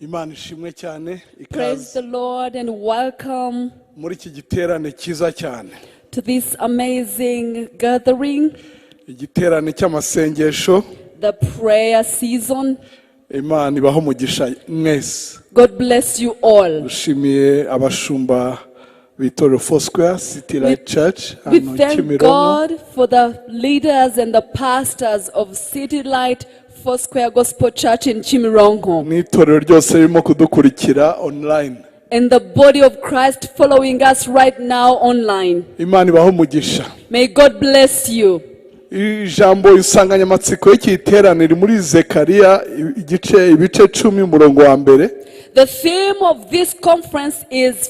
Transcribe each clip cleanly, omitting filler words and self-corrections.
Imana ishimwe cyane. Praise Ikaze the Lord and welcome muri iki giterane cyiza cyane, to this amazing gathering, igiterane cy'amasengesho. The prayer season. Imana ibaho umugisha mwese. God bless you all. Dushimiye abashumba b'itorero Foursquare City Light Church We hano thank Kimironko God for the leaders and the pastors of City Light Foursquare Gospel Church in Kimironko n'itorero ryose ririmo kudukurikira online. And the body of Christ following us right now online. Imana ibaho umugisha. May God bless you. Ijambo insanganyamatsiko y'iki giterane riri muri Zekariya igice ibice 10 umurongo wa mbere. The theme of this conference is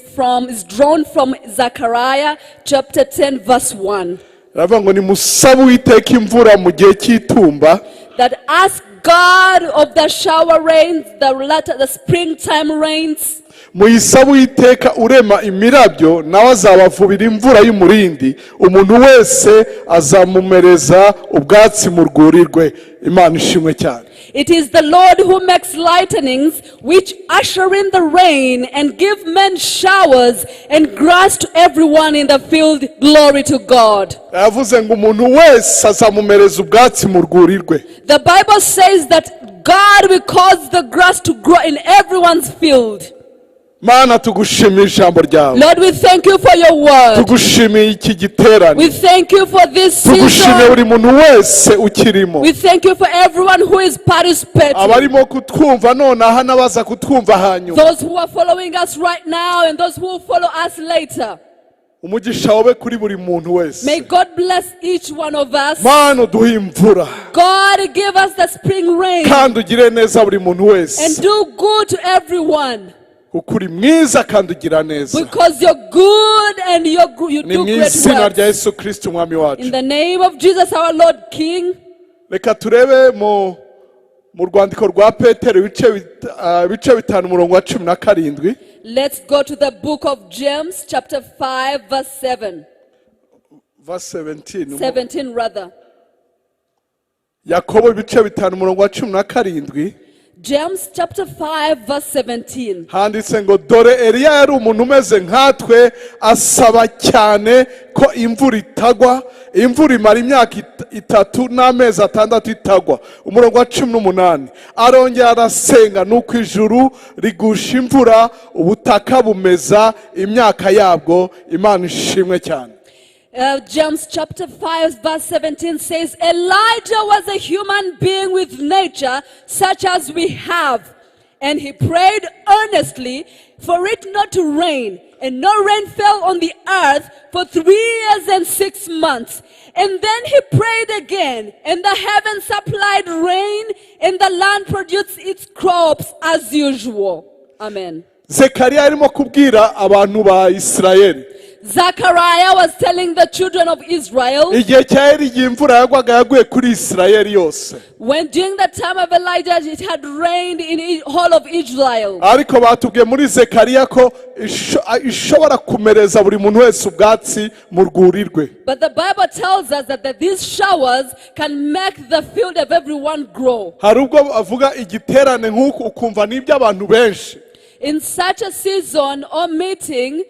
drawn from Zechariah chapter 10 verse 1. Aravuga ngo nimusabe Uwiteka imvura mu gihe cy'itumba. That ask God of the shower rains, the latter, the springtime rains. Muyisabe Uwiteka urema imirabyo nawe azabavubira imvura y'umurindi umuntu wese azamumereza ubwatsi mu rwuri rwe. Imana ishimwe cyane. It is the Lord who makes lightnings, which usher in the rain and give men showers and grass to everyone in the field. Glory to God. Yavuze ngo umuntu wese azamumereza ubwatsi mu rwuri rwe. The Bible says that God will cause the grass to grow in everyone's field. Mana tugushimiye ijambo ryawe. Lord, we thank you for your word. Tugushimiye iki giterane. We thank you for this Tugushimiye season. Buri muntu wese ukirimo, We thank you for everyone who is participating. Abarimo kutwumva nonaha n'abaza kutwumva hanyuma. Those who are following us right now and those who will follow us later. Umugisha wawe kuri buri muntu wese. May God bless each one of us. Mana uduhe imvura. God, give us the spring rain Kandi ugire neza buri muntu wese and do good to everyone kuko uri mwiza kandi ugira neza. Because you're good and you Ni do mu great izina rya works. Yesu Kirisiti umwami wacu. In the name of Jesus, our Lord King, Reka turebe mu mu rwandiko rwa Petero ibice 5 umurongo wa 17. Let's go to the book of James, chapter 5, verse 7. Verse 17. 17, rather. Yakobo ibice 5 umurongo wa 17. James chapter 5, verse 17. Handitse ngo dore Eliya yari umuntu umeze nkatwe asaba cyane ko imvura itagwa imvura imara imyaka 3 n'amezi 6 itagwa. Umurongo wa 18 arongera arasenga nuko ijuru rigusha imvura ubutaka bumeza imyaka yabwo. Imana ishimwe cyane. James chapter 5, verse 17 says, "Elijah was a human being with nature such as we have. And he prayed earnestly for it not to rain. And no rain fell on the earth for 3 years and 6 months. And then he prayed again, and the heavens supplied rain, and the land produced its crops as usual." Amen. Zekariya arimo kubwira abantu ba Isirayeli. Zechariah was telling the children of Israel Igihe cya Eliya igihe imvura yagwaga yaguye kuri Isirayeli yose. When during the time of Elijah it had rained in whole of Israel. Ariko batubwiye muri Zekariya ko ishobora kumereza buri muntu wese ubwatsi mu rwuri rwe. But the Bible tells us that these showers can make the field of everyone grow. Hari ubwo bavuga igiterane nk'uku ukumva ni iby'abantu benshi. In such a season or meeting,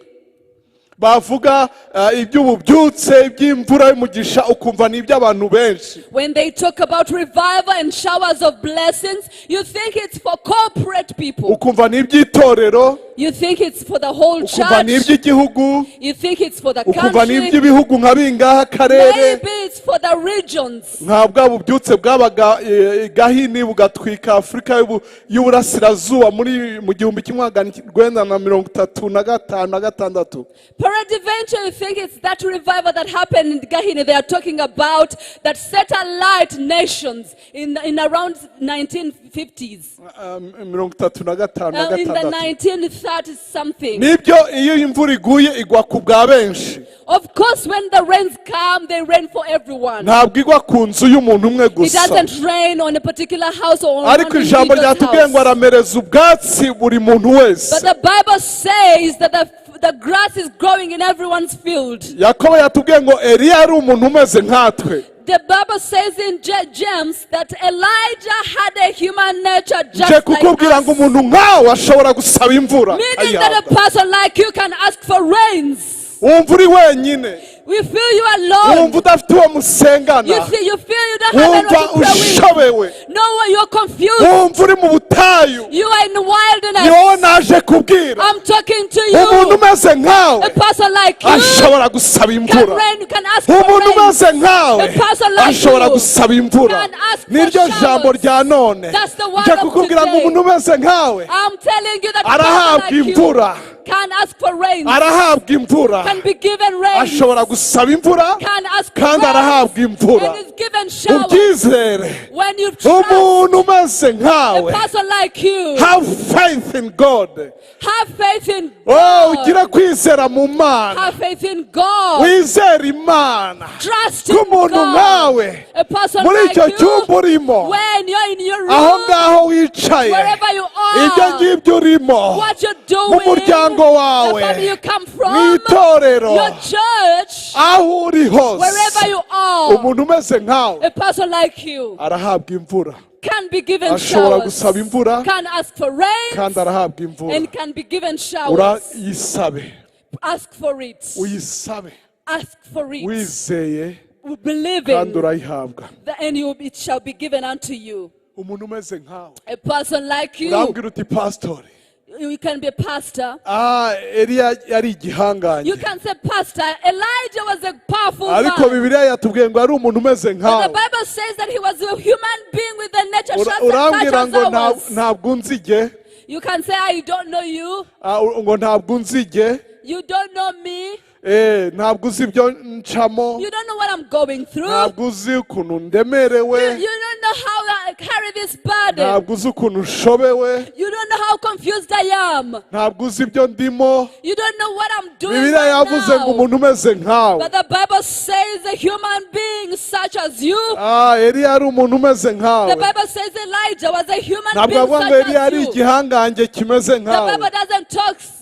Bavuga iby'ububyutse iby'imvura y'umugisha ukumva ni iby'abantu benshi. When they talk about revival and showers of blessings, you think it's for corporate people. Ukumva ni iby'itorero. You think it's for the whole Ukumva ni church. Iby'igihugu. You think it's for the Ukumva ni country. Iby'ibihugu nka bingahe akarere. Maybe it's for the regions. Nka bwa bubyutse bwabaga Gahini bugatwika Afurika y'uburasirazuba muri mu 1935 na 6. Peradventure, you think it's that revival that happened in Gahini they are talking about that set alight nations in around 1950s. 35 na In the 6. 1930 something. Nibyo iyo imvura iguye igwa ku bwa benshi. Of course, when the rains come, they rain for everyone. Ntabwo igwa ku nzu y'umuntu umwe It gusa. Doesn't rain on a particular house or on Ariko one ijambo individual's ryatubwiye ngo house. Aramereza ubwatsi buri muntu wese. But the Bible says that the grass is growing in everyone's field. Yakobo yatubwiye ngo Eliya yari umuntu umeze nkatwe. The Bible says in James that Elijah had a human nature Nje just like kukubwira ngo us. Umuntu nkawe ashobora gusaba imvura Meaning that a akayihabwa. Person like you can ask for rains. Wumva uri wenyine, We feel you alone. Wumva udafite uwo musengana, You feel you don't have wumva anyone to pray with. ushobewe, No one, you're confused. Wumva uri mu butayu, You are in ni wilderness. wowe naje kubwira. I'm talking to Umuntu you. Umeze nkawe A person like you ashobora gusaba can imvura. rain, can ask for Umuntu rain. umeze nkawe A person like ashobora you gusaba imvura. Can ask for Niryo showers. Jambo rya none. That's the word Nje of kukubwira ngo today. umuntu umeze nkawe I'm telling you that a person arahabwa like you imvura, can ask for rain, arahabwa imvura, can be given rain, ashobora gusaba imvura can ask for kandi rain, arahabwa imvura. And is given showers. Ubyizere. When you trust Umuntu umeze a nkawe, person like you, have faith in God. Have faith in Oh, God. Ugire kwizera mu Mana. Have faith in God. Wizere Imana Trust in ko umuntu God. nkawe A person muri like icyo you, cyumba urimo, when you're in your aho room, ngaho wicaye, wherever you ibyo are, ngibyo urimo, what you're mu doing, muryango wawe, the family you come mu from, itorero, your church, aho uri hose, wherever you are, umuntu umeze nkawe a person like you arahabwa imvura, can be given ashobora showers, gusaba imvura can ask for rain, kandi arahabwa imvura. And can be given showers. Urayisabe. Ask for it. Uyisabe Ask for it. Wizeye Believing kandi urayihabwa. And it shall be given unto you. Umuntu umeze nkawe, A person like you, urambwira uti pasitori, you can be a pastor. Ah, Eliya yari igihangange, You can say, "Pastor, Elijah was a powerful ariko man." Bibiliya yatubwiye ngo yari umuntu umeze But the nkawe. Bible says that he was a human being with the nature Ura- just such urambwira as ngo ours. Ntabwo unzige. You can say, "I don't know you." Ah, ngo ntabwo unzige. You don't know me. Eh, ntabwo uzi ibyo ncamo. You don't know what I'm going through. Ntabwo uzi ukuntu ndemerewe. You don't know how I carry this burden. Ntabwo uzi ukuntu nshobewe. You don't know how confused I am. Ntabwo uzi ibyo ndimo. You don't know what I'm doing Bibiliya right yavuze ngo now. umuntu umeze nkawe. But the Bible says a human being such as you. Ah, Eliya ari umuntu umeze nkawe. The Bible says Elijah was a human Ntabwo being avuga ngo such Eliya as ari you. igihangange kimeze The nkawe. Bible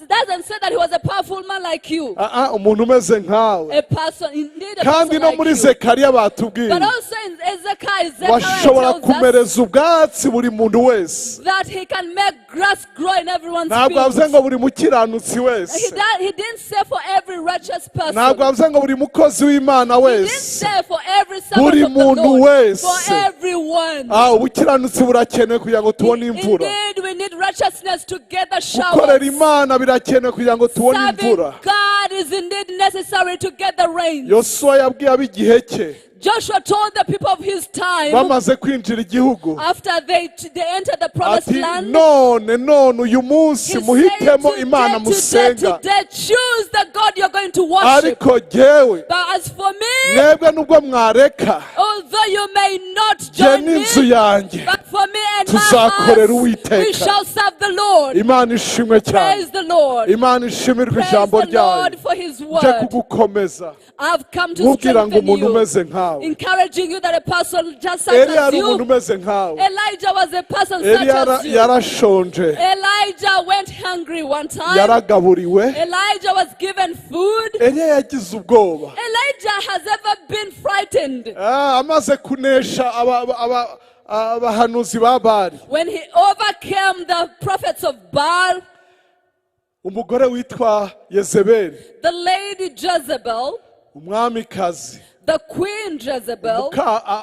doesn't say that he was a powerful man like you. Ah, ah, umuntu umeze nkawe. A person, indeed a Kandi person no like muri you. Zekariya batubwiye But also in Ezekiel, Zechariah bashobora tells us kumereza ubwatsi buri muntu wese. That he can make grass grow in everyone's Ntabwo avuze field. Ngo buri mukiranutsi wese. He didn't say for every righteous person. Ntabwo avuze ngo buri mukozi w'Imana He didn't wese. say for every servant Buri of the muntu Lord. Wese. For everyone. Ah, ubukiranutsi burakenewe kugira ngo tubone imvura. Indeed, we need righteousness to get the Gukorera showers. Imana birakenewe kugira ngo tubone Serving imvura. God is indeed necessary to get the rain. Yosuwa yabwiye ab'igihe cye Joshua told the people of his time bamaze kwinjira igihugu after they entered the promised ati land. none none uyu munsi He said, muhitemo "Today, Imana today, musenga, today, choose the God you're going to worship. Ariko jyewe But as for me, mwebwe nubwo mwareka, although you may not jye join n'inzu me, yanjye but for me and my tuzakorera house, Uwiteka." we shall serve the Lord." Imana ishimwe cyane. Praise the Lord. Imana ishimirwe Praise ijambo the ryayo. Lord for his Nje word. kugukomeza I've come to nkubwira ngo strengthen umuntu you, umeze nkawe, encouraging you that a person just such Eliya as yari umuntu you, umeze nkawe. Elijah was a person such Eliya as you. yarashonje, Elijah went hungry one time. Yaragaburiwe. Elijah was given food. Eliya yagize ubwoba. Elijah has ever been frightened. Ah, amaze kunesha abahanuzi ba Bali, When he overcame the prophets of Baal, umugore witwa Yezebeli, the lady Jezebel, umwamikazi, the queen Jezebel,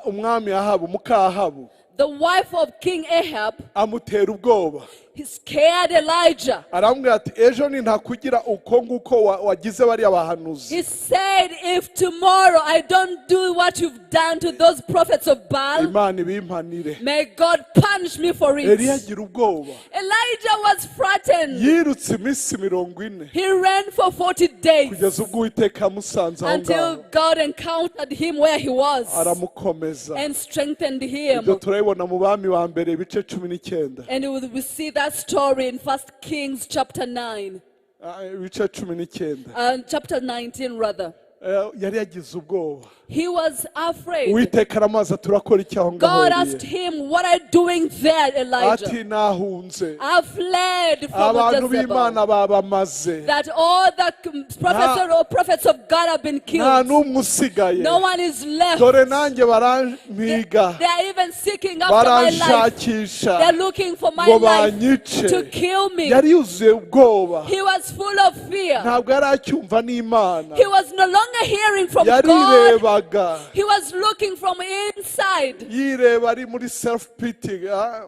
umwami Ahabu, muka Ahabu, the wife of King Ahab, amutera ubwoba. He scared Elijah. Aramubwira ati ejo nintakugira uko nguko wagize bariya bahanuzi, He said, "If tomorrow I don't do what you've done to those prophets of Baal, Imana ibimpanire. May God punish me for it." Eliya agira ubwoba. Elijah was frightened. Yirutse iminsi 40 He ran for 40 days kugeza ubwo Uwiteka amusanze aho until ngaho God encountered him where he was aramukomeza. And strengthened him. Ibyo turabibona mu Bami wa mbere ibice 19. And we see that story in First Kings chapter 9, Ah, ibice 19. Chapter 19 rather. Eh, yari yagize ubwoba. He was afraid. Uwiteka aramubaza, "Turakora iki aho ngaho, God Eliya?" asked him, "What are you doing there, Elijah?" Ati nahunze. "I fled from Abantu Jezebel." b'Imana babamaze. That all the prophets or prophets of God have been Nta killed. n'umwe usigaye. No one is left. Dore nanjye barampiga. They are even seeking after my life. Baranshakisha They are looking for my ngo life banyice. to kill me. Yari yuzuye ubwoba. He was full of fear. Ntabwo yari acyumva n'Imana. He was no longer hearing from God. Yarirebaga. He was looking from inside. Yireba ari muri self pity.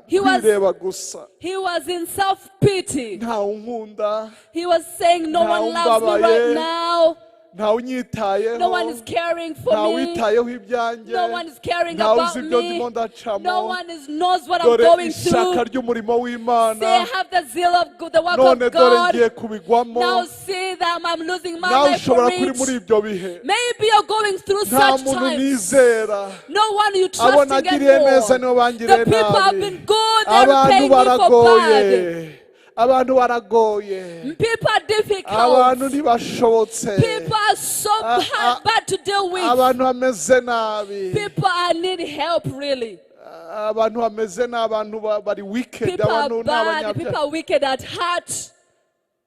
Kwireba gusa. He was in self pity. Ntawe unkunda. He was saying, "No one loves me right now. Ntawe unyitayeho. No one is caring for Ntawe me. witayeho ibyanjye. No one is caring Ntawe about uzi ibyo me. ndimo ndacamo. No one knows what I'm Dore going ishyaka through. ry'umurimo w'Imana. See, I have the zeal of the work None of dore God. ngiye kubigwamo. Now see that I'm losing my Nawe life for ushobora kuri muri it." ibyo bihe. Maybe you're going through Nta such muntu times. nizera. No one you Abo trusting nagiriye neza anymore. nibo bangiriye The people have nabi. been good, they're Abantu paying me for bad. baragoye, abantu baragoye. People are Abantu difficult. ntibashobotse. People are so bad, bad to deal with. Abantu bameze nabi. People are need help, really. Abantu bameze nabi, abantu bari wicked. People Abantu are ni bad. People abanyabyaha. are wicked at heart.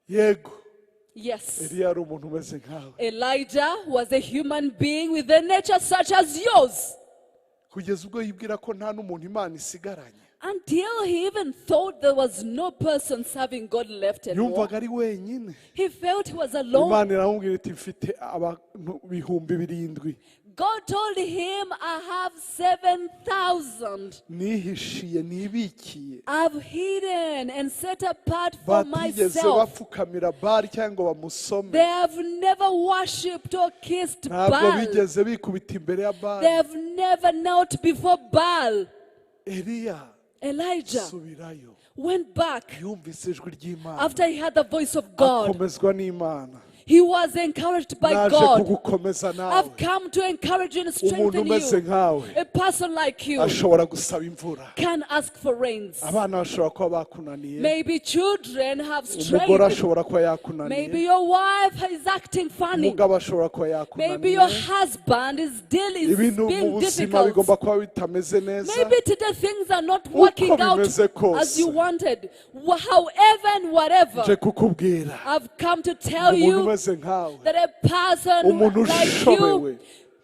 Yego. Yes. Eliya yari umuntu umeze nkawe. Elijah was a human being with a nature such as yours. Kugeza ubwo yibwira ko nta n'umuntu Imana isigaranye. Until he even thought there was no person serving God left anymore. Yumvaga ari wenyine. He felt he was alone. Imana iramubwira iti mfite abantu 7000 God told him, "I have 7,000 nihishiye nibikiye I've hidden and set apart for batigeze myself. Bapfukamira Bali cyangwa ngo bamusome. They have never worshipped or kissed Ntabwo Baal. Bigeze bikubita imbere ya They Bali. have never knelt before Baal." Eliya Elijah subirayo. Went back Yumvise ijwi ry'Imana. After he had the voice of God. Akomezwa n'Imana. He was encouraged by Naje God. Kugukomeza nawe. I've come to encourage you and Umuntu strengthen umeze you. nkawe A person like you ashobora gusaba imvura. Can ask for rains. Abana bashobora kuba bakunaniye. Maybe children have Umugore strayed. ashobora kuba yakunaniye. Maybe your wife is acting funny. Umugabo ashobora kuba Maybe your yakunaniye. Husband is dealing is Ibintu mu being buzima bigomba difficult. Kuba bitameze neza. Maybe today things are not working Uko out bimeze kose, as you wanted. However and whatever, nje kukubwira I've come to tell umuntu you umeze nkawe, that a person umuntu like ushobewe, you,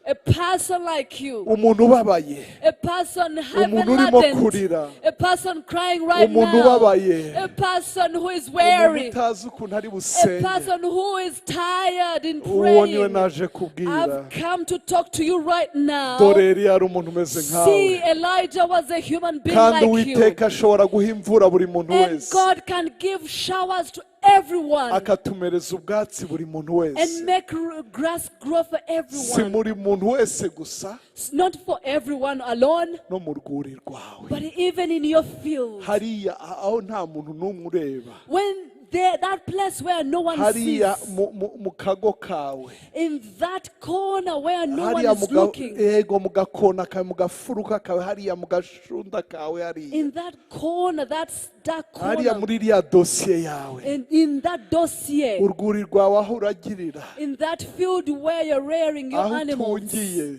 a person like you, umuntu ubabaye, a person umuntu urimo heavy laden, kurira, a person crying right umuntu now, ubabaye, a person who is umuntu weary, utazi ukuntu ari a busenge, person who is tired in uwo niwe praying. Naje kubwira. I've come to talk to you right now. Dore Eliya yari umuntu umeze nkawe. See, Elijah was a human being Kandi like you. Uwiteka ashobora guha imvura buri muntu And wese, God can give showers to everyone akatumereza ubwatsi buri muntu wese. And make grass grow for Si everyone. buri muntu wese gusa, It's not for everyone alone, no mu rwuri rwawe, but even in your field. Hariya aho nta muntu n'umwe ureba, When there, that place where no one hariya sees, mu kago kawe, in that corner where no one hariya is mu ga- looking, yego mu gakona kawe, mu gafuruka kawe, hariya mu gashunda kawe, hariya in that corner, that dark hariya corner, muri iriya dosiye yawe, in that dossier, urwuri rwawe aho uragirira, in that field where you're rearing your aho animals, utungiye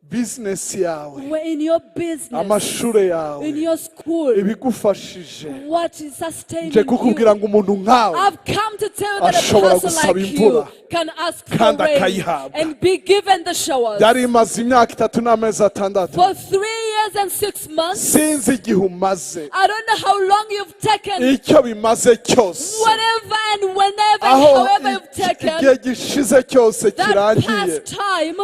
bizinesi yawe, where in your business, amashuri yawe, in your school, ibigufashije, what is sustaining nje kukubwira you. Ngo umuntu nkawe I've come to tell you that a ashobora person gusaba like imvura you can ask for kandi rain akayihabwa. And be given the showers. Yari imaze imyaka 3 n'amezi 6. For 3 years and 6 months, Sinzi igihe umaze, I don't know how long you've taken, icyo bimaze cyose, whatever and whenever and aho however you've taken, igihe gishize cyose that kirangiye, past time,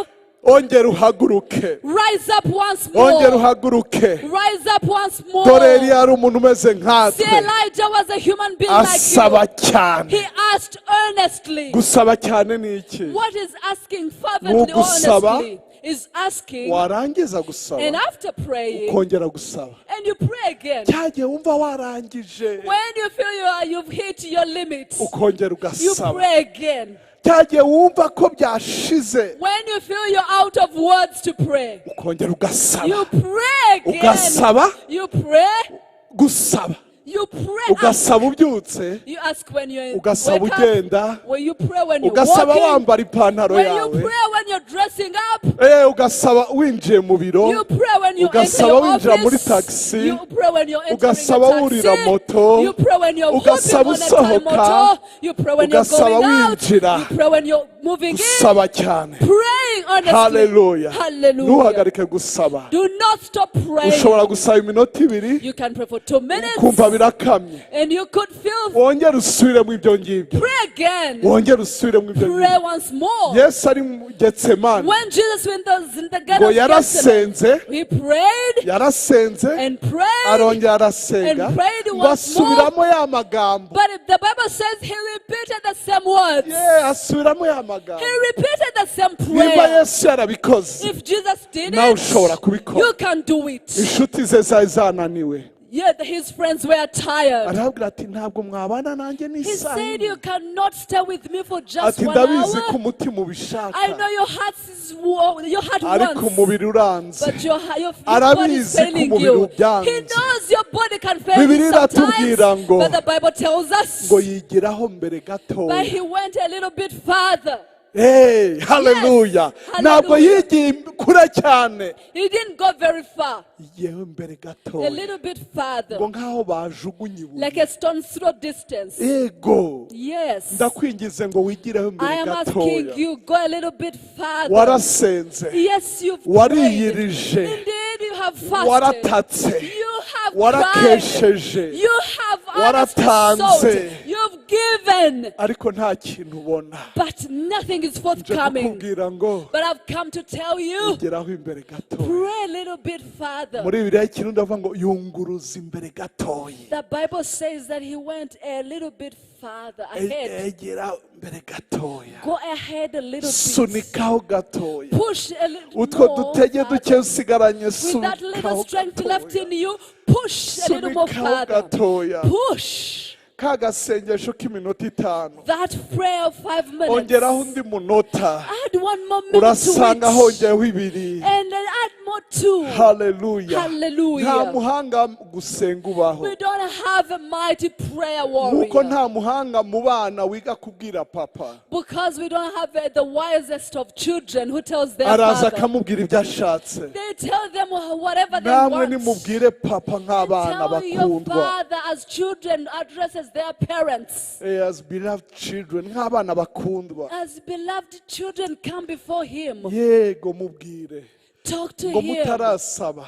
ongera uhaguruke. Rise up once Ongera more. uhaguruke. Rise up once more. Dore Eliya yari umuntu umeze See, nkatwe. Elijah was a human being like Asaba you. cyane. He asked earnestly. Gusaba cyane ni iki? What is asking fervently or Gusaba. earnestly is asking, Warangiza gusaba, and after praying, ukongera gusaba. And you pray again. Cya gihe wumva warangije, When you feel you've hit your limit, ukongera you ugasaba. Pray again. Cya gihe wumva ko byashize, When you feel you're out of words to pray, ukongera ugasaba. You pray again. Ugasaba. You pray. Gusaba. You pray. Ugasaba ubyutse, You ask when you ugasaba wake ugenda, up. When you pray when you're ugasaba walking. wambara ipantaro When you yawe. Pray when when you're dressing up. Ugasaba winjiye mu biro. You pray when you enter Ugasaba your winjira muri office. taxi. You pray when you're entering Ugasaba a wurira taxi. moto. You pray when you're hopping Ugasaba on a time usohoka. motor. You pray when you're Ugasaba going out. winjira. You pray when you're moving in. Gusaba cyane. Praying honestly. Haleluya. Hallelujah. Ntuhagarike gusaba. Do not stop praying. Ushobora gusaba iminota 2, You can pray for 2 minutes kumva birakamye, and you could feel wongere usubire mu ibyo ngibyo, pray again. wongere usubire mu ibyo Pray ngibyo. once more. Yesu ari mu Getsemani, When Jesus went in the ngo Garden of Gethsemane, yarasenze, he prayed yarasenze, and prayed. Arongera arasenga, And prayed ngo once more. asubiramo ya magambo. But if the Bible says he repeated the same words. Ye, asubiramo ya magambo. He repeated the same Nimba prayer. Yesu yarabikoze, If Jesus did nawe ushobora it, kubikora. you can do it. Inshuti ze zari zananiwe. Yet his friends were tired. Arababwira ati ntabwo mwabana nanjye He n'isaha said, imwe. "You cannot stay with me for just Ati one ndabizi ko hour. umutima ubishaka, I know your heart is your heart ariko wants, umubiri uranze. but your body is Arabizi ko failing umubiri you." ubyanze. He knows your body can fail you Bibiliya sometimes, iratubwira ngo but the Bible tells us. Ngo yigiraho mbere But gatoya. he went a little bit farther. Hey, haleluya. Ntabwo Hallelujah. yigiye kure cyane. He didn't go very far, Yewe, mbere a gatoya, little bit farther, ngo nk'aho bajugunye ibuye. Like a stone's throw distance. Yego. Yes. Ndakwingize ngo wigireho I mbere am asking gatoya. you, go a little bit farther. Warasenze, Yes, you've prayed. wariyirije, Indeed, you have fasted. waratatse, You have cried. warakesheje, You have honestly waratanze. sought. You've given. Ariko nta kintu ubona. But nothing is Nje forthcoming. kukubwira ngo But I've come to tell you, geraho imbere gatoya. Pray a little bit farther. Muri Bibiliya y'ikirundi avuga ngo yunguruza imbere gatoya. The Bible says that he went a little bit farther ahead. Egera imbere gatoya. Go ahead a little bit. Sunikaho gatoya. Push a little Utwo more dutege farther. duke usigaranye, With that little sunikaho strength left gatoya. in you, push a little more Sunikaho farther. gatoya. Push Ka gasengesho k'iminota 5, that prayer of 5 minutes. ongeraho undi munota, Add one more minute to urasanga it. hongeyeho 2. And then add more two. Haleluya. Hallelujah. Nta muhanga gusenga ubaho, We don't have a mighty prayer nk'uko warrior. Nta muhanga mu bana wiga kubwira papa. Because we don't have the wisest of children who tells their Araza father. akamubwira ibyo ashatse. They tell them whatever they Namwe want. nimubwire papa nk'abana Tell your bakundwa. Father as children addresses their parents. As beloved children, nk'abana bakundwa. As beloved children come before him. Yego, mubwire. Talk to Ngo him. mutarasaba,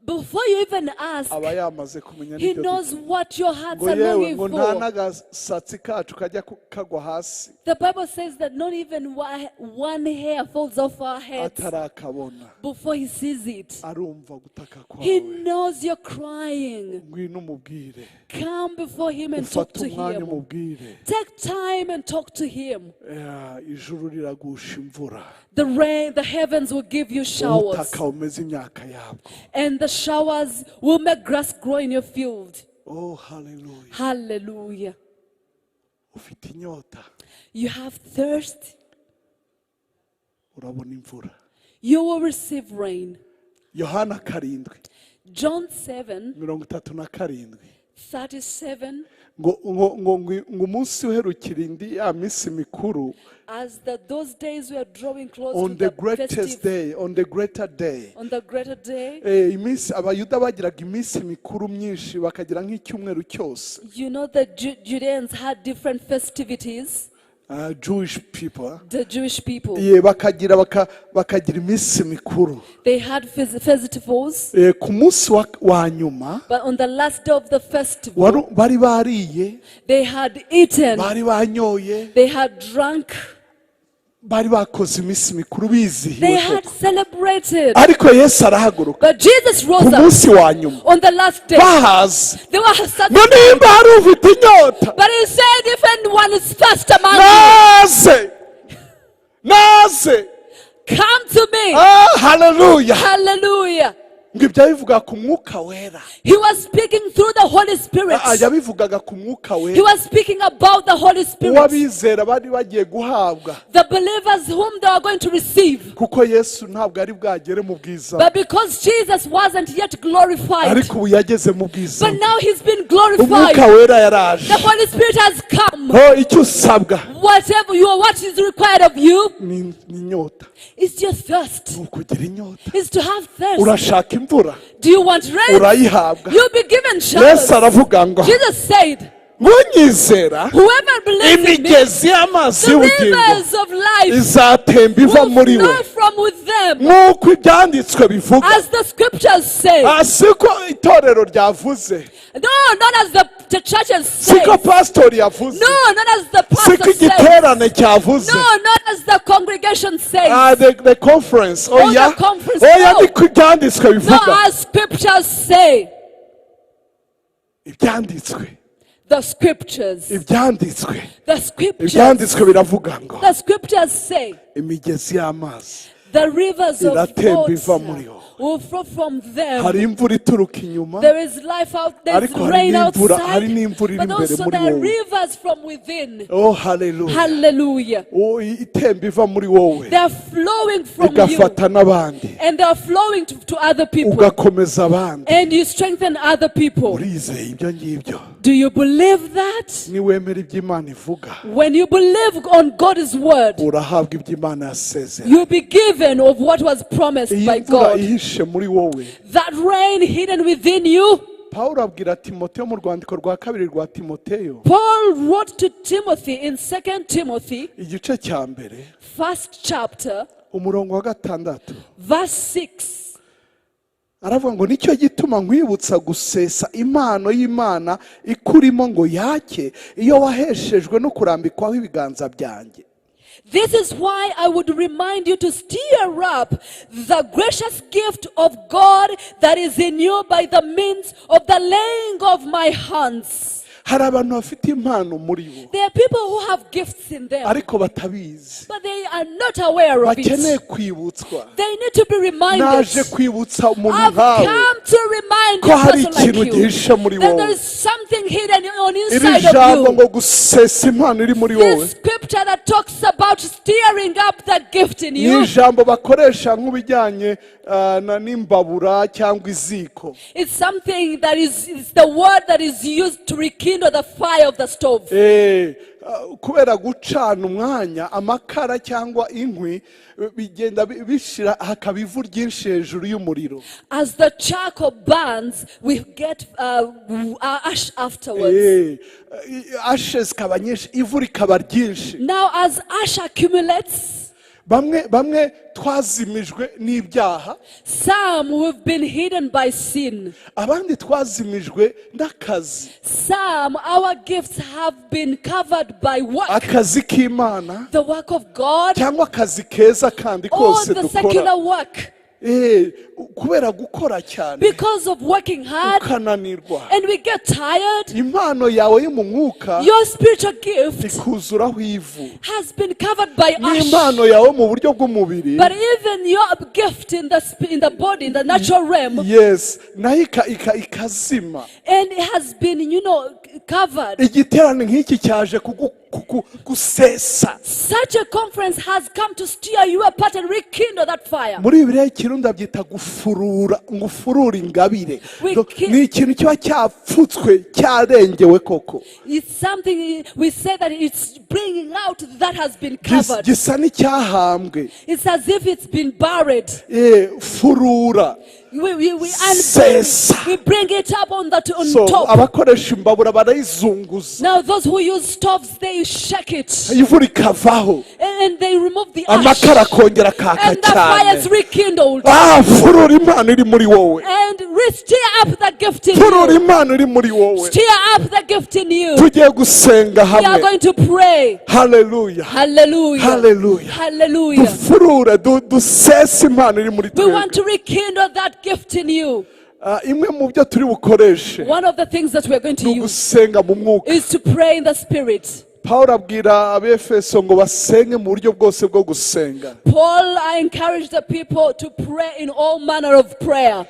Before you even ask, aba yamaze kumenya he n'ibyo knows what your hearts ngo are yewe longing ngo nta for. N'agasatsi kacu kajya kagwa hasi The Bible says that not even one hair falls off our heads atarakabona. Before he sees it. Arumva gutaka He kwawe. Knows you're crying. Ngwino umubwire. Come before him and talk Ufate to umwanya him. umubwire. Take time and talk to him. Ijuru riragusha imvura. The rain, the heavens will give you showers, Ubutaka bumeze imyaka yabwo. And the showers will make grass grow in your field. Oh, haleluya. Hallelujah. Ufite inyota, You have thirst, urabona imvura. You will receive rain. Yohana 7, John 7 37. 37. Ngo ngo ngo ngo ngo umunsi uherukira indi ya minsi mikuru, As those days were drawing close on to the the greatest festive, day, on the greater day. On the greater day, Iminsi abayuda bagiraga iminsi mikuru myinshi, bakagira nk'icyumweru cyose. The Judeans had different festivities, Jewish people. The Jewish people. Ye, bakagira bakagira iminsi mikuru. They had festivals, Ku munsi wa nyuma, but on the last day of the festival, bari bariye, they had eaten, bari banyoye, they had drunk, bari bakoze iminsi mikuru bizihiwe they had koko. Celebrated. Ariko Yesu arahaguruka But Jesus ku rose up munsi wa nyuma, on the last day. bahaze, They were satisfied. ngo nimba hari ufite inyota, But he said, "If anyone is thirst among you, naze, naze." Come to me." Ah, haleluya. Hallelujah. Ngo ibyo yabivuga ku Mwuka Wera. He was speaking through the Holy Spirit. Ah, yabivugaga ku Mwuka He Wera was speaking about the Holy Spirit. uw'abizera bari bagiye guhabwa, The believers whom they are going to receive. Kuko Yesu ntabwo ari bwagere mu bwiza, But because Jesus wasn't yet glorified, ariko ubu yageze mu bwiza. But now he's been glorified. Umwuka Wera yaraje. The Holy Spirit has come. Ho icyo usabwa Whatever you are, what is required of you ni ni inyota. It's your thirst. Ni ukugira inyota. It's to have thirst. Urashaka imvura, Do you want rain? urayihabwa. You'll be given showers. Yesu aravuga ngo Jesus said, nkunyizera, "Whoever believes in me, imigezi y'amazi the y'ubugingo rivers of life izatemba iva will muri we, flow from with them," nk'uko ibyanditswe bivuga. As the scriptures say. Ah, siko itorero ryavuze, No, not as the churches say. siko pasitori yavuze, No, not as the siko pastor says. igiterane cyavuze. No, not as the congregation says. Ah, the conference, Oh, oya, the conference, oya, no. niko ibyanditswe No, bivuga. as scriptures say. Ibyanditswe, The scriptures. ibyanditswe, The scriptures. ibyanditswe biravuga ngo The scriptures say imigezi y'amazi the rivers of iratemba iva water muri wo. Will flow from them. Hari imvura ituruka inyuma, There is life out there, is ariko hari rain n'imvura, hari outside, n'imvura iri but imbere also muri there are wowe. Rivers from within. Oh, haleluya. Hallelujah. Oh, itemba iva muri wowe They are flowing from you igafata n'abandi, and they are flowing to other people. Ugakomeza abandi. And you strengthen other people. Urizeye ibyo ngibyo? Do you believe that? Niwemera ibyo Imana ivuga, When you believe on God's word, urahabwa ibyo Imana yasezera. You'll be given of what was promised Iyi by mvura God. ihishe muri wowe, That rain hidden within you, Pawulo abwira Timoteyo mu rwandiko rwa kabiri rwa Timoteyo, Paul wrote to Timothy in 2 Timothy, igice cya mbere, first chapter, umurongo wa gatandatu, verse 6. Aravuga ngo nicyo gituma nkwibutsa gusesa impano y'Imana ikurimo ngo yake, iyo waheshejwe no kurambikwaho ibiganza byanjye. This is why I would remind you to stir up the gracious gift of God that is in you by the means of the laying of my hands. Hari abantu bafite impano muri bo, There are people who have gifts in them, ariko batabizi, but they are not aware of bakeneye it. Kwibutswa. They need to be reminded. Naje kwibutsa umuntu I've nkawe come to remind ko a hari person like ikintu you gihishe muri that wowe. there is something hidden on Iri inside of jambo you. ngo gusesa impano iri muri wowe This scripture that talks about stirring up the gift in ni you. Ijambo bakoresha nk'ibijyanye ah, n'imbabura cyangwa iziko. It's something that is the word that is used to rekindle the fire of the stove. Eh, ah, kubera gucana umwanya amakara cyangwa inkwi, bigenda bishira hakaba ivu ryinshi hejuru y'umuriro. As the charcoal burns, we get ash afterwards. Eh, ashes zikaba nyinshi, ivu rikaba ryinshi. Now, as ash accumulates, Bamwe bamwe twazimijwe n'ibyaha, some we've been hidden by sin. Abandi twazimijwe n'akazi, Some, our gifts have been covered by work, akazi k'Imana the work of God, cyangwa akazi keza kandi or kose the dukora. Secular work. Eh, kubera gukora cyane, Because of working hard, ukananirwa, and we get tired, impano yawe yo mu mwuka your spiritual gift ikuzuraho ivu, has been covered by ash. N'impano yawe mu buryo bw'umubiri, But even your gift in the body, in the natural realm, yes, nayo ikazima. And it has been covered. Igiterane nk'iki cyaje gusesa. Such a conference has come to stir you apart and rekindle that fire. Muri Bibiliya y'ikirundi babyita gufurura, ngo ufurure ingabire. Ni ikintu kiba cyapfutswe, cyarengewe koko. It's something we say that it's bringing out that has been covered. Gisa n'icyahambwe. It's as if it's been buried. Eh, furura, We sesa. unbring, we bring it up on So top. Abakoresha imbabura barayizunguza, Now those who use stoves, they shake it ivu rikavaho, and they remove the ash. Amakara akongera akaka And the fire is cyane. Rekindled. Ah, furura impano iri muri wowe. And re-stir up the gift in Furura you. impano iri muri wowe. Stir up the gift in you. Tugiye gusenga We are hamwe. Going to pray. Haleluya. Hallelujah. Hallelujah. Hallelujah. Dufurure, dusese impano iri muri We twebwe. Want to rekindle that gift in you. Ah, imwe mu byo turi bukoreshe One of the things that we are going to ni use ugusenga mu mwuka. Is to pray in the Spirit. Paul abwira Abefeso ngo basenge mu buryo bwose bwo gusenga. Paul, I encourage the people to pray in all manner of prayer.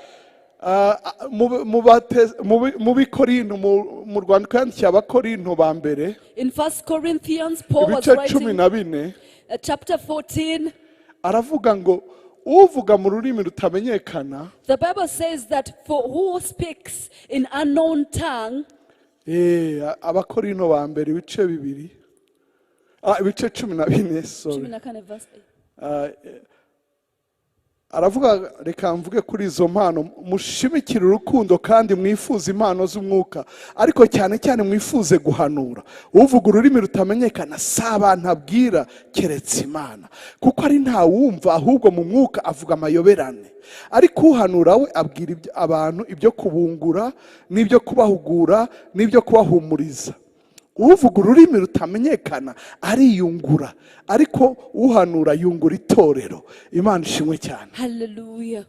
Ah, mu Bikorinto, mu rwandiko yandikiye Abakorinto ba mbere, In First Corinthians, Paul was ibice cumi writing, na bine, chapter 14. Aravuga ngo uvuga mu rurimi rutamenyekana, The Bible says that for who speaks in unknown tongue, Eh, Abakorinto ba mbere ibice bibiri, ah, ibice 14, sorry. 14 verse 8. Ah, eh, Aravuga, reka mvuge kuri izo mpano: mushimikire urukundo kandi mwifuze impano z'umwuka, ariko cyane cyane mwifuze guhanura. Uvuga ururimi rutamenyekana si abantu abwira keretse Imana, kuko ari nta wumva, ahubwo mu mwuka avuga amayoberane. Ariko uhanura we abwira abantu ibyo kubungura n'ibyo kubahugura n'ibyo kubahumuriza. Uvuga ururimi rutamenyekana ariyungura, ariko uhanura yungura itorero. Imana ishimwe cyane. Hallelujah.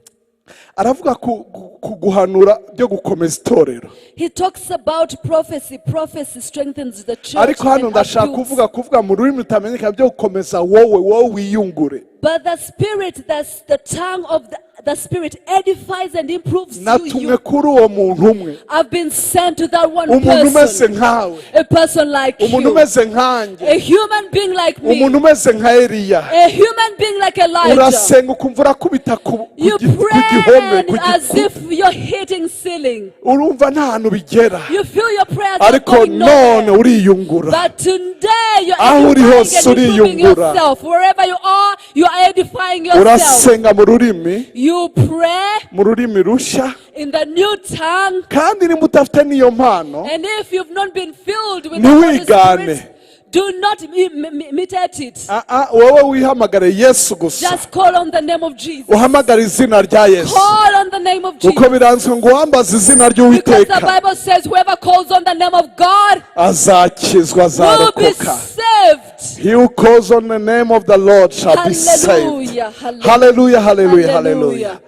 Aravuga ku guhanura byo gukomeza itorero. He talks about prophecy. Prophecy strengthens the church Ariko hano and ndashaka upbuilds. kuvuga mu rurimi rutamenyekana byo gukomeza wowe, wowe wiyungure. But the Spirit, that's the tongue of the Spirit, edifies and improves you. Natumwe You. kuri uwo muntu umwe. I've been sent to that one Umuntu umeze person. nkawe. A person like Umuntu you. umeze nkanjye. A human being like me. Umuntu umeze nka Eliya. A human being like Elijah. Urasenga ukumva urakubita ku You ku pray gihome, and ku as gikuta. if you're hitting ceiling. Urumva nta hantu bigera. You feel your prayers are Ariko going none nowhere. uriyungura. But today you're Aho uri edifying hose and improving uriyungura. yourself. Wherever you are, you are edifying yourself. Urasenga mu rurimi, You pray mu rurimi rushya. In the new tongue. Kandi niba udafite n'iyo mpano, And if you've not been filled with the Holy ntiwigane. Spirit, do not imitate it. Ah, ah, wowe wihamagare Yesu gusa. Just call on the name of Jesus. Uhamagare izina rya Yesu. Call on the name of Kuko Jesus. biranzwe ngo uwambaza izina Because the ry'Uwiteka Bible says whoever calls on the name of God azakizwa, will be azarokoka. Saved. He who calls on the name of the Lord shall be saved. Hallelujah. Hallelujah. Hallelujah, hallelujah, hallelujah. Hallelujah.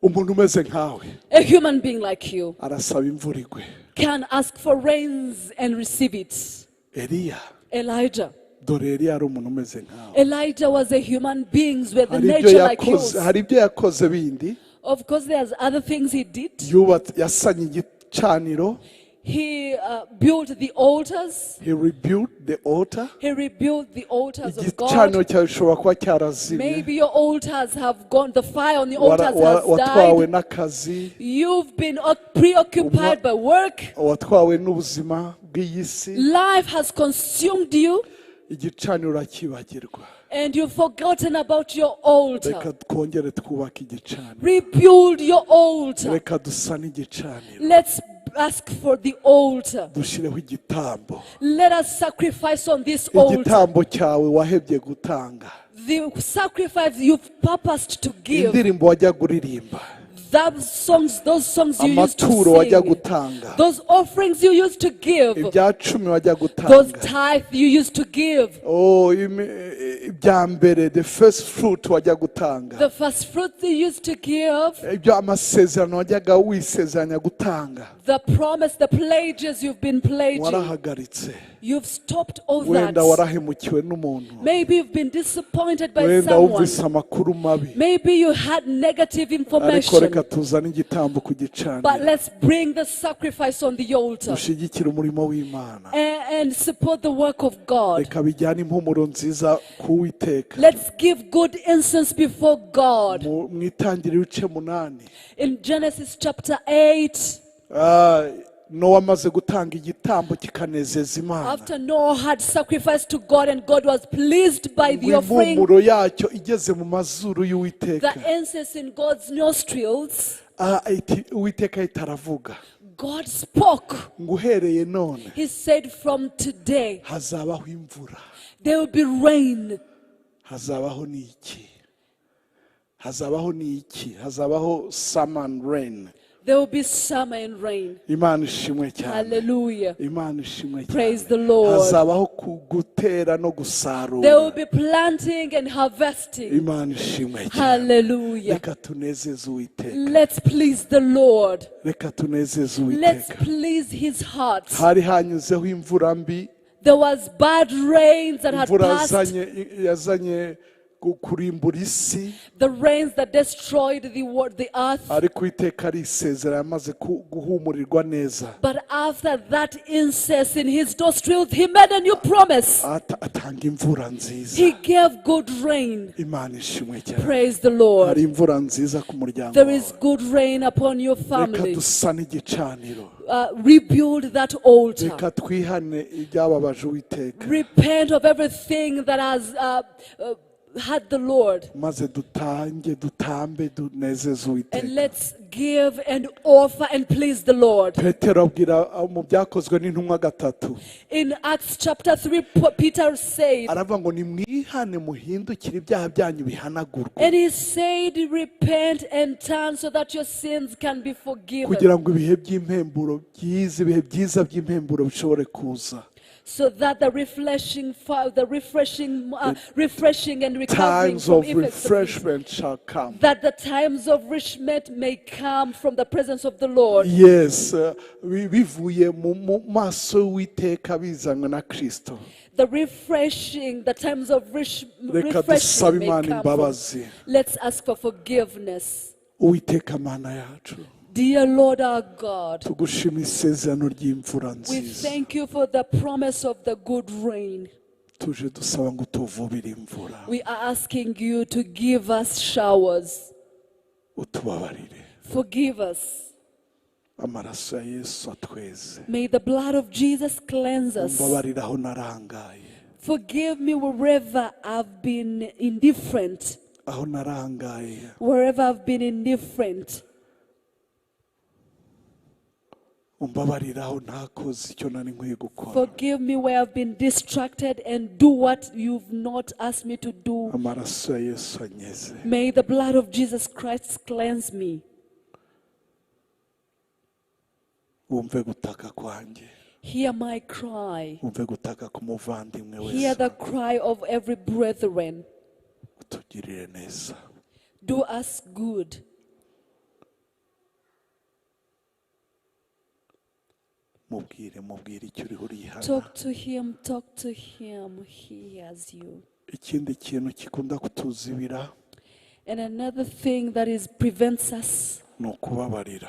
Umuntu umeze nkawe A human being like you arasaba imvura igwe. Can ask for rains and receive it. Eliya. Elijah. Dore Eliya ari umuntu umeze nkawe. Elijah was a human being with the Hari ibyo nature like yakoze, yours. hari ibyo yakoze bindi. Of course, there's other things he did. Yubatse, yasanye igicaniro. He built the altars. He rebuilt the altar. He rebuilt the altars of Igicaniro God. cyawe gishobora kuba cyarazimye. Maybe your altars have gone, the fire on the altars has Watwawe died. N'akazi. You've been preoccupied by work. Watwawe n'ubuzima bw'iyi si. Life has consumed you Igicaniro urakibagirwa. And you've forgotten about your altar. Reka twongere twubake igicaniro. Rebuild your altar. Reka dusane igicaniro. Let's ask for the altar. Dushyireho igitambo. Let us sacrifice on this altar. Igitambo cyawe wahebye gutanga. The sacrifice you've purposed to give. Indirimbo wajyaga uririmba. Those songs you used to Amaturo wajya sing. Gutanga. Those offerings you used to give. Ibya cumi wajya Those gutanga. Tithe you used to give. Oh, ibya mbere, the first fruit wajya gutanga. The first fruit you used to give. Ibyo amasezerano wajyaga wisezeranya gutanga. The promise, the pledges you've been pledging. Warahagaritse. You've stopped all Wenda that. warahemukiwe n'umuntu. Maybe you've been disappointed by Wenda someone. wumvise amakuru mabi. Maybe you had negative Ariko information. Reka tuzane igitambo ku But gicaniro. let's bring the sacrifice on the altar Dushyigikire umurimo w'Imana. and support the work of God. Reka bijyane impumuro nziza ku Witeka. Let's give good incense before God. Mu itangiriro ibice 8. In Genesis chapter 8, Ah, Nowa amaze gutanga igitambo kikanezeza Imana, after Noah had sacrificed to God and God was pleased by the ngo offering, impumuro yacyo igeze mu mazuru y'Uwiteka, the incense in God's nostrils, Ah, Uwiteka ahita aravuga God spoke. Ngo uhereye none He said, "From today, hazabaho imvura. There will be rain." Hazabaho n'iki? Hazabaho n'iki? Hazabaho summer and rain. There will be summer and rain. Imana ishimwe cyane. Hallelujah. Imana ishimwe cyane. Praise the Lord. Hazabaho gutera no There gusarura. will be planting and harvesting. Imana ishimwe cyane. Hallelujah. Reka tunezeze Uwiteka. Let's please the Lord. Reka tunezeze Let's Uwiteka. Please his heart. Hari hanyuzeho imvura mbi. There was bad rains that had Imvura passed. Yazanye kurimbura isi. The rains that destroyed the earth. Ariko Uwiteka arisezera yamaze guhumurirwa neza. But after that incense in his nostrils, he made a new promise. Atanga imvura nziza. He gave good rain. Imana ishimwe cyane. Praise the Lord. Hari imvura nziza ku muryango There is wawe. Good rain upon your Reka family. dusane igicaniro. Rebuild that altar. Reka twihane ibyababaje Uwiteka. Repent of everything that has hurt the Lord. Maze dutange, dutambe, dunezeze Uwiteka. And let's give and offer and please the Lord. Petero abwira mu Byakozwe n'Intumwa 3. In Acts chapter 3, Peter said, Aravuga ngo nimwihane, muhindukire, ibyaha byanyu bihanagurwe, and he said, "Repent and turn so that your sins can be forgiven, kugira ngo ibihe by'impemburo byiza, ibihe byiza by'impemburo bishobore kuza. So that the refreshing, refreshing and recovering Times from of effects of refreshment shall come. That the times of refreshment may come from the presence of the Lord." Yes, bivuye mu maso y'Uwiteka, bizanywe na Kristo. The refreshing, the times of Reka dusabe refreshing may Imana come from. imbabazi. Let's ask for forgiveness. Uwiteka Mana yacu, Dear Lord our God, tugushima isezerano ry'imvura we nziza. thank you for the promise of the good rain. Tuje dusaba ngo utuvubire imvura. We are asking you to give us showers. Utubabarire. Forgive us. Amaraso ya Yesu atweze. May the blood of Jesus cleanse us. Umbabarire aho narangaye. Forgive me wherever I've been indifferent. Aho narangaye. Wherever I've been indifferent. Umbabarire aho ntakoze icyo nari nkwiye gukora. Forgive me where I've been distracted and do what you've not asked me to do. Amaraso ya Yesu anyeze. May the blood of Jesus Christ cleanse me. Wumve gutaka kwanjye. Hear my cry. Wumve gutaka k'umuvandimwe Hear wese. the cry of every brethren. Utugirire neza. Do us good. Mubwire, mubwire icyo uriho urihana. Talk to him, talk to him. He hears you. Ikindi kintu gikunda kutuzibira And another thing that is prevents us ni ukubabarira.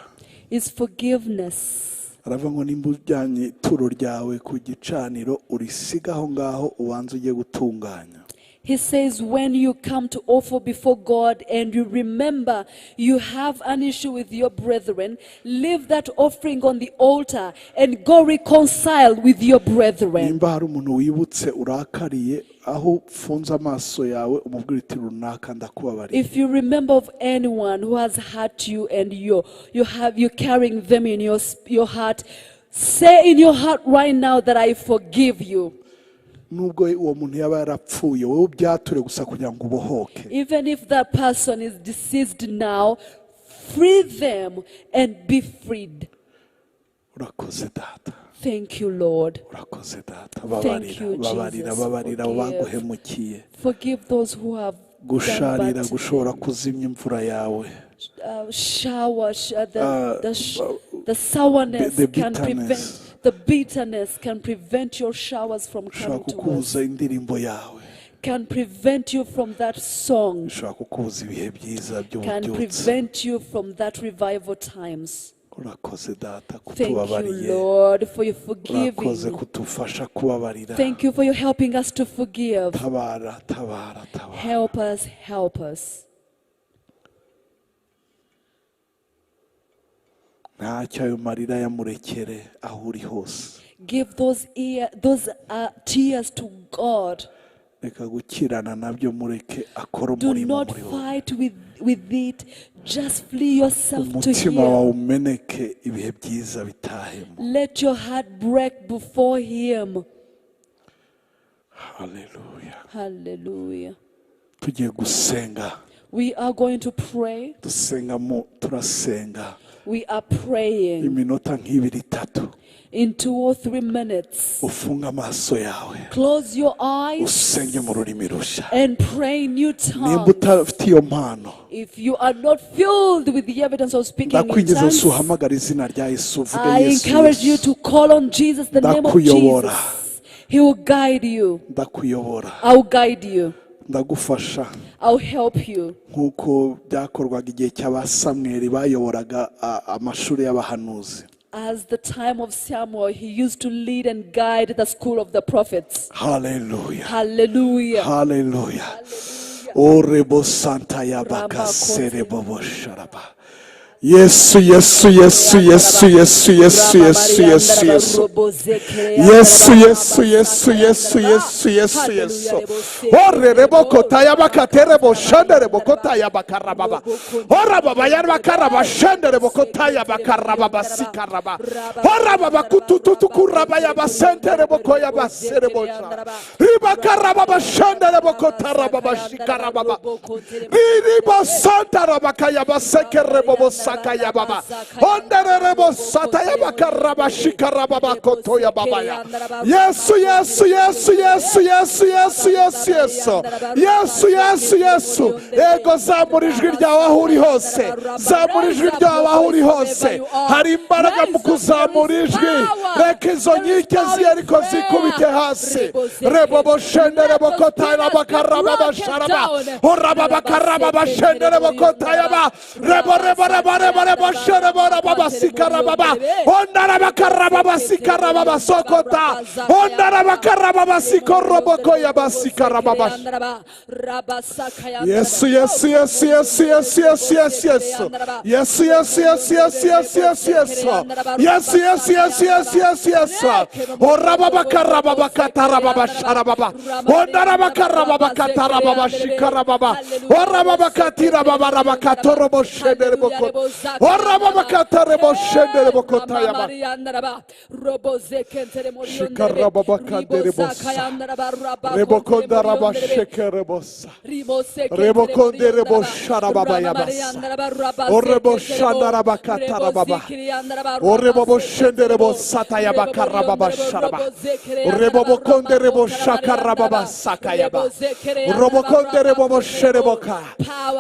Is forgiveness. Aravuga ngo nimba ujyanye ituro ryawe ku gicaniro, urisiga aho ngaho, ubanze ujye gutunganya. He says, when you come to offer before God and you remember you have an issue with your brethren, leave that offering on the altar and go reconcile with your brethren. Nimba hari umuntu wibutse urakariye, aho ufunze amaso yawe umubwira uti runaka, ndakubabariye. If you remember of anyone who has hurt you and you're carrying them in your heart, say in your heart right now that I forgive you. Nubwo uwo muntu yaba yarapfuye, wowe ubyature gusa kugira ngo ubohoke. Even if that person is deceased now, free them and be freed. Urakoze Data. Thank you, Lord. Urakoze Data. Thank Babarira, you, babarira, Jesus. babarira abo Forgive. baguhemukiye. Forgive those who have done Gusharira bad to gushobora kuzimya imvura yawe. Shower, the sourness the can prevent, bitterness. The bitterness can prevent your showers from Ushobora coming to us. kukubuza indirimbo yawe. Can prevent you from that song. Ushobora kukubuza ibihe byiza Can by'ububyutse. prevent you from that revival times. Urakoze Data Thank you, kutubabariye. Lord, for your Urakoze forgiving. kudufasha kubabarira. Thank you for your helping us to forgive. Tabara, tabara, tabara. Help us, help us. Ntacyo ayo marira yamurekere aho uri hose. Give those tears to God. Reka gukirana nabyo, mureke akore Do umurimo not muri wowe. Fight with it. Just flee yourself to Umutima wawe Him. umeneke, ibihe byiza bitahemo. Let your heart break before Him. Haleluya. Hallelujah. Tugiye gusenga. We are going to pray. Dusenga mu turasenga We are praying iminota nk'ibiri itatu. In 2 or 3 minutes. Ufunge amaso yawe, Close your eyes usenge mu rurimi rushya. And pray in new Nimba tongues. utafite iyo mpano, If you are not filled with the evidence of speaking in ndakwinginze tongues, uhamagara izina rya Yesu, uvuge I Yesu, encourage you Yesu. to call on Jesus, the name of Ndakuyobora. Jesus. He will guide you. Ndakuyobora. I will guide you. Ndagufasha. I'll help you. Nk'uko byakorwaga igihe cy'abasamweri bayoboraga amashuri y'abahanuzi. As the time of Samuel, he used to lead and guide the school of the prophets. Haleluya. Hallelujah. Haleluya. Orebo santa yabakaserebobo sharaba. Yesu, Yesu, Yesu, Yesu, Yesu, Yesu, Yesu, Yesu, Yesu, Yesu, Yesu, Yesu, Yesu, Yesu, Yesu, Yesu. Orerebo shenderebo kotaya bakarababa. Orababa yarbakaraba shenderebo kotaya bakarababa sikaraba. Orababa kutututu kuraba yabasenterebo koya baserebo. Ribakarababa shenderebo kotarababa shikarababa. Riba santarabaka yabasekerebo sakaya baba. Onderebo sataya bakaraba shikarababa kotoya babaya. Yesu, Yesu, Yesu, Yesu, Yesu, Yesu, Yesu, Yesu, Yesu, Yesu, Yesu. Ego, zamura ijwi ryawe aho uri hose, zamura ijwi ryawe aho uri hose. Hari imbaraga mu kuzamura ijwi. Reka izo nkike z'Yeriko zikubite hasi. Rebobo shenderebo kotaya bakaraba basharaba oraba bakaraba bashenderebo kotaya ba rebo rebo rebo rebo rebo sherebo raba sikaraba ba ondara bakaraba basikaraba basokota ondara bakaraba basikoroboko ya basikaraba ba. Yesu, Yesu, Yesu, Yesu, Yesu, Yesu, Yesu, Yesu, Yesu, Yesu, Yesu, Yesu, Yesu, Yesu, Yesu, Yesu, Yesu, Yesu, Yesu, Yesu. Oraba bakaraba bakataraba basharaba ondara bakaraba bakataraba bashikaraba oraba bakatira baba rabakatorobo shenderebo oraba bakatarebo shenderebo kotayaba shikaraba bakaderebosa rebokondaraba shekerebosa rebokonderebo sharababa yabasa orebo shandaraba katarababa orebo shenderebo satayaba karababa sharaba orebo konderebo shakarababa sakayaba robokonderebo shereboka.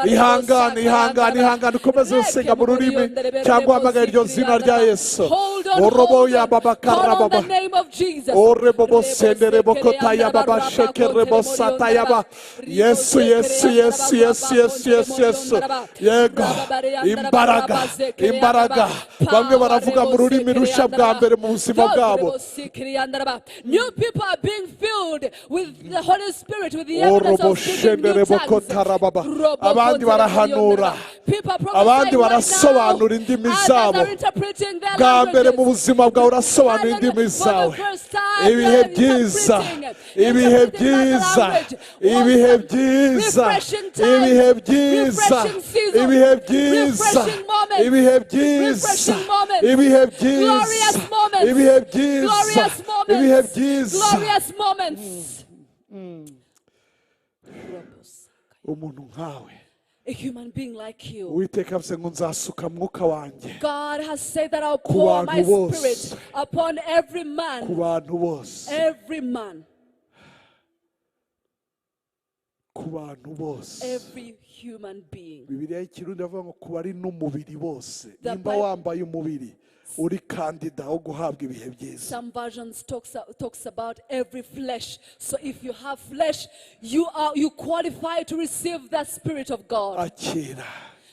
Ihangane, ihangane, ihangane, ukomeze usenga mu rurimi cyangwa uhamagara iryo zina rya Yesu. Hold on, Orobo hold on. yababa Call on karababa. the name of Jesus. Orebobo senderebo kotayaba shekerebo satayaba. Yesu, Yesu, Yesu, Yesu, Yesu, Yesu, Yesu. Yego, imbaraga, imbaraga. Bamwe baravuga mu rurimi rushya bwa mbere mu buzima bwabo. New people are being filled with the Holy Spirit, with the evidence Orobo of speaking new shenderebo tongues. kotarababa. Abandi barahanura. People are Abandi prophesying right barasobanura now. indimi Others zabo. are interpreting their Bwa mbere mu languages. buzima bwawe urasobanura indimi zawe. Ibihe byiza, ibihe byiza, ibihe byiza, ibihe byiza, ibihe byiza, ibihe byiza, ibihe byiza, ibihe byiza, ibihe byiza. Glorious moments. Umuntu nkawe, A human being like you. Uwiteka avuze ngo nzasuka mwuka wanjye God has said that I'll pour bantu my bose. Spirit upon every ku man. Bantu bose, Every man. Ku bantu bose. Every human being. Bibiliya y'Ikirundi avuga ngo ku bari n'umubiri bose. The Nimba wambaye umubiri, uri kandida wo guhabwa ibihe byiza. Some versions talks about every flesh. So if you have flesh, you qualify to receive the Spirit of God. Akira.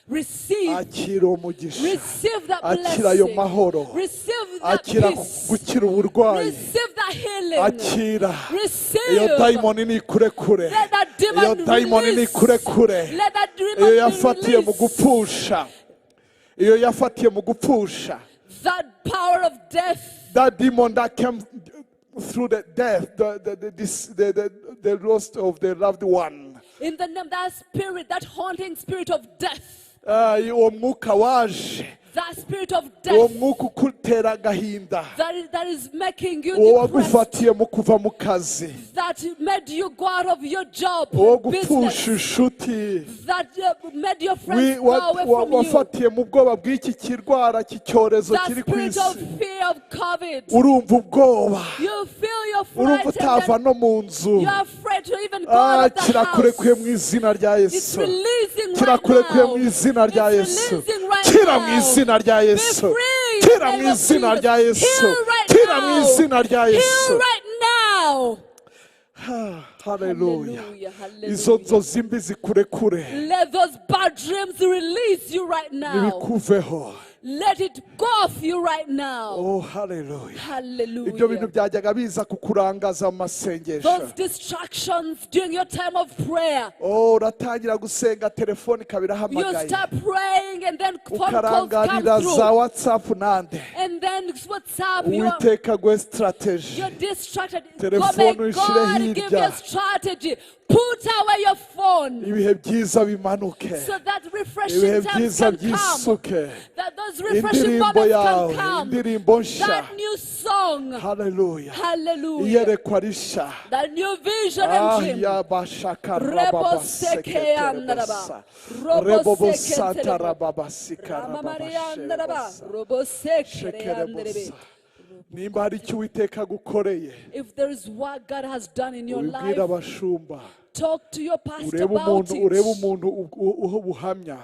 Receive. Akira uwo mugisha. Receive that Akira ayo blessing. mahoro. Receive that Akira peace. gukira uburwayi. Receive that healing. Akira. Receive. Iyo dayimoni ni ikurekure. Let that demon Iyo dayimoni ni release. ikurekure. Let that demon Iyo be yafatiye mu released. gupfusha, iyo yafatiye mu gupfusha. That power of death. That demon that came through the death, the, this, the loss of the loved one. In the name, that spirit, that haunting spirit of death. Ah, uwo mwuka waje, That spirit of uwo death mwuka ukutera agahinda, that is making you uwo depressed. wagufatiye mu kuva mu kazi, That made you go out of your job, uwo business. gupfusha inshuti, That made your friends go away from you. wafatiye mu bwoba bw'iki kirwara cy'icyorezo That kiri ku spirit of isi. Fear of COVID. Urumva ubwoba, You feel your urumva frightened utava and no mu nzu. you are afraid to even go Ah, out of the kirakurekuye house. mu izina rya It's Yesu. releasing right Kirakurekuye now. mu izina rya It's Yesu. releasing right Kira mu now. izina rya Be Yesu. free in the Kira mu name of izina Jesus. rya Yesu. Heal right Kira mu now. izina rya Yesu. Heal right now. Haleluya. Hallelujah, hallelujah. Izo nzozi mbi zikurekure. Let those bad dreams release you right now. Nibikuveho. Let it go off you right now. Oh, haleluya! Ibyo bintu Hallelujah. Byajyaga biza kukurangaza mu masengesho. Those distractions during your time of prayer. Oh, uratangira gusenga, telefone ikaba You irahamagaye, start praying and then phone calls come ukarangarira za through. WhatsApp nande. And then WhatsApp, you are, Uwiteka aguhe strategy. you're distracted. God, Telefone may uyishyire God give you hirya. A strategy. Put away your phone Ibihe byiza bimanuke, so that refreshing ibihe times byiza can come. byisuke, That those refreshing indirimbo moments yawe, can come. indirimbo nshya. That new song. Haleluya! Hallelujah. Iyerekwa rishya. That new vision and dream. Yabashaka. Rebo sekeyandaraba. Robo Rebobosata seketelebo. rababasika. Ramamariandaraba. Rababasherebosa. Robo sekereyanderebe. Shekerebosa. Nimba hari icyo Uwiteka agukoreye, If there is what God has done in your ubibwire life, abashumba. Talk to your pastor Urebe about umuntu, urebe it. Umuntu uha ubuhamya.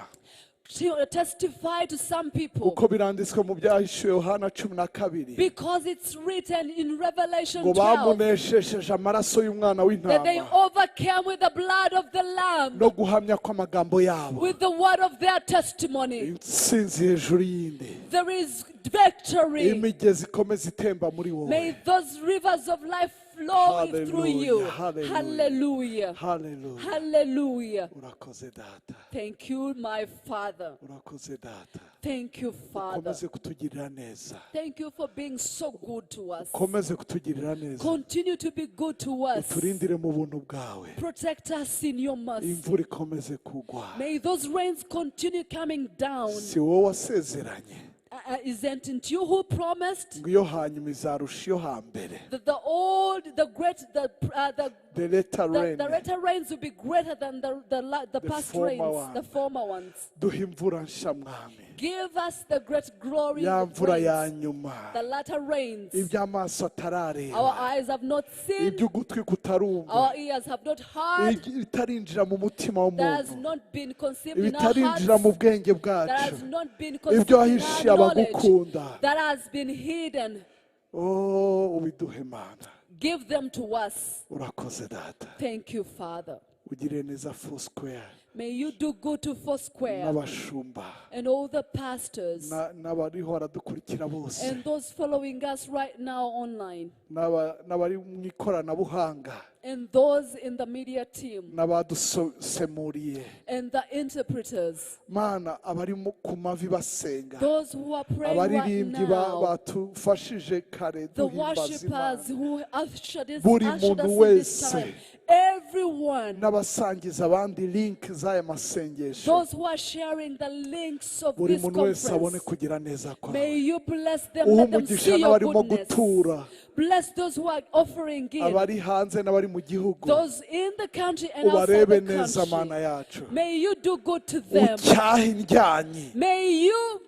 To testify to some people. Kuko biranditswe mu Byahishuwe Yohana 12 Because it's written in Revelation ngo 12 bamuneshesheje amaraso y'umwana that they w'intama overcame with the blood of the Lamb, no guhamya kw'amagambo yabo. With the word of their testimony. Intsinzi hejuru y'indi. There is victory. Imigezi ikomeza itemba muri wowe. May those rivers of life flow through you. Hallelujah, Hallelujah. haleluya! Hallelujah. Urakoze, Data. Thank you, my Father. Urakoze, Data. Thank you, Father. Ukomeze kutugirira neza. Thank you for being so good to us. Ukomeze kutugirira neza. Continue to be good to us. Uturindire mu buntu bwawe. Protect us in your mercy. Imvura ikomeze kugwa. May those rains continue coming down. Si wowe wasezeranye Isn't it you who promised ngo iyo hanyuma izarusha iyo hambere? That the old, the great, The latter rain, the latter rains will be greater than the the past former rains, one. The former ones? Duha imvura nsha, Mwami. Give us the great glory Ya of mvura ya rains, nyuma, the latter rains. Ibyo amaso Our atarareba, eyes have not seen, ibyo ugutwi kutarumva, our ears have not heard, ibitarinjira mu mutima that has w'umuntu, not been conceived in our ibitarinjira mu hearts, bwenge that bwacu, has not been ibyo conceived in wahishiye our knowledge, abagukunda. That has been hidden. Oh, ubiduhe, Mana. Give them to us. Urakoze, Data. Thank you, Father. Ugire neza Foursquare May you do good to Foursquare n'abashumba and all the pastors n'abariho baradukurikira bose and those following us right now online n'abari mu ikoranabuhanga and those in the media team n'abadusemuriye. And the interpreters, Mana, abari ku mavi basenga, those who are praying right abaririmbyi now, batufashije kare the duhimbaza worshippers Imana, who ushered us, buri ushered muntu us in this wese time, everyone, n'abasangiza abandi link z'aya masengesho, those who are sharing the links of buri this muntu wese abone conference. Kugira neza kwawe. May you bless them, Uhe let them umugisha see your n'abarimo goodness. Gutura, Bless those who are offering in, abari hanze n'abari mu gihugu, those in the country and outside ubarebe the neza, Mana country. yacu. May you do good to them. Ucyahe indyanyi. May you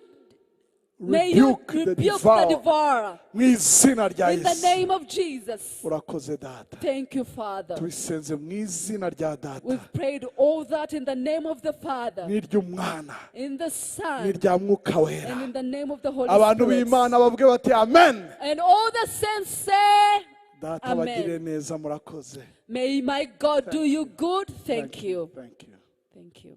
Rebuke the rebuke the devourer. Devourer. Mu izina rya In the Yesu. Name of Jesus. Urakoze, Data. Thank you, Father. Tubisenze mu izina rya Data, We've prayed all that in the name of the Father, n'iry'Umwana, in the Son, n'irya Mwuka Wera. And in the name of the Holy Abantu Spirit. b'Imana bavuge bati amen. And all the saints say, Data Amen. bagire neza, murakoze. May my God do you good. Thank you. Thank you. Thank you.